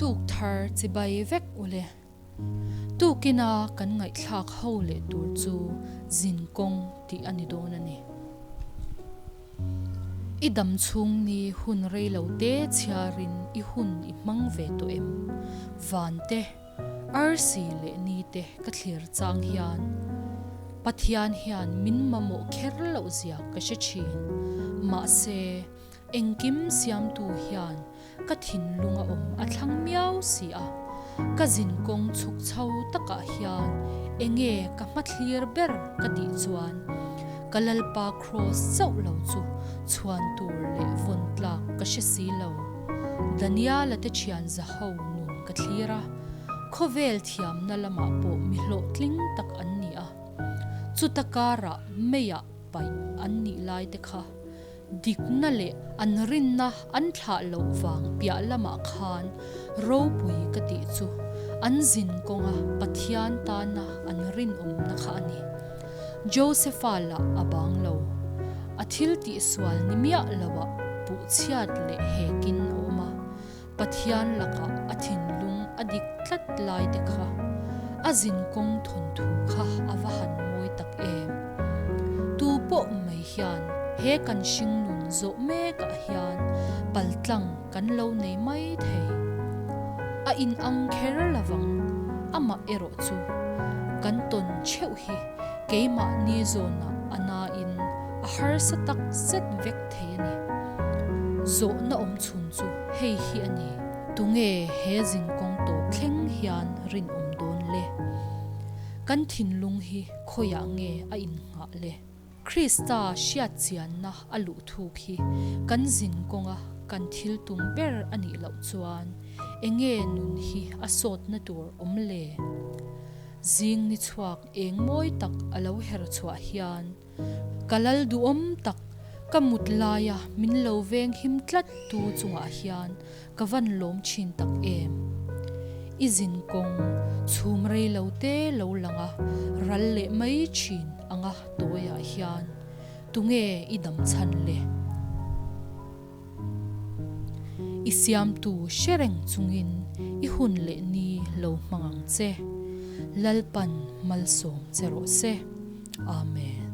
Tuk thar chibai vek ule. Tukina kan ngaihthlak ho leh tur chu zinkawng tih a ni dawn a ni. I dam chhung ni hun rei lo te chhiarin i hun i hmang ve tawh em? Van te, arsi leh ni te ka thlir chang hian Pathian hian min mamawh kher loh zia ka hre thin. Mahse, Engkim siamtu hian ka thinlung a awm a thlang miau si a, ka zinkawng chhuk chho takah hian enge ka hmathlir ber ka tih chuan ka Lalpa Kraws chauh lo chu chhuan tur leh vawn tlak ka hre si lo. Daniela te thian zaho nun ka thlir a, khawvel thiamna lamah pawh mi hlawhtling tak an ni a, chuta karah meiah paih an nih lai te kha Dikna leh an rinna an thlah loh vang piah lamah khan ropui ka tih chu an zin kawnga Pathian tana an rinawmna kha a ni. Josepha lah a bang lo. A thil tihsual ni miah loah puhchhiat leh hekin a awm a. Pathian lakah a thinlung a dik tlat lai te kha a zinkawng thawnthu kha a va han mawi tak em. Tu pawh mai hian he kan hringnun zawh mekah hian paltlang kan lo nei mai thei. A inang kher lovang, amah erawh chu kan tawn theuh hi keimahni zawnah a nain a harsa tak zet vek thei a ni. Zawhna awm chhun chu hei hi a ni, Tunge he zinkawng tawp thleng hian rinawm dawn le? Kan thinlung hi khawiah nge a innghah le? Krista hriatchianna a luh thuk hi kan zinkawnga kan thil tum ber a nih loh chuan enge nun hi a sawtna tur awm le? Zing ni chhuak eng mawi tak a lo her chhuah hian Ka lal duhawm tak, ka mut laia min lo veng him tlat tu chungah hian ka van lawm thin tak em. I zin kawng chhum rei lo te lo lang a, ral leh mai thin anga tawiah hian tunge i dam chhan le? I siamtu hre reng chungin i hun leh ni lo hmang ang che. Lalpan malsawm che rawh se. Amen.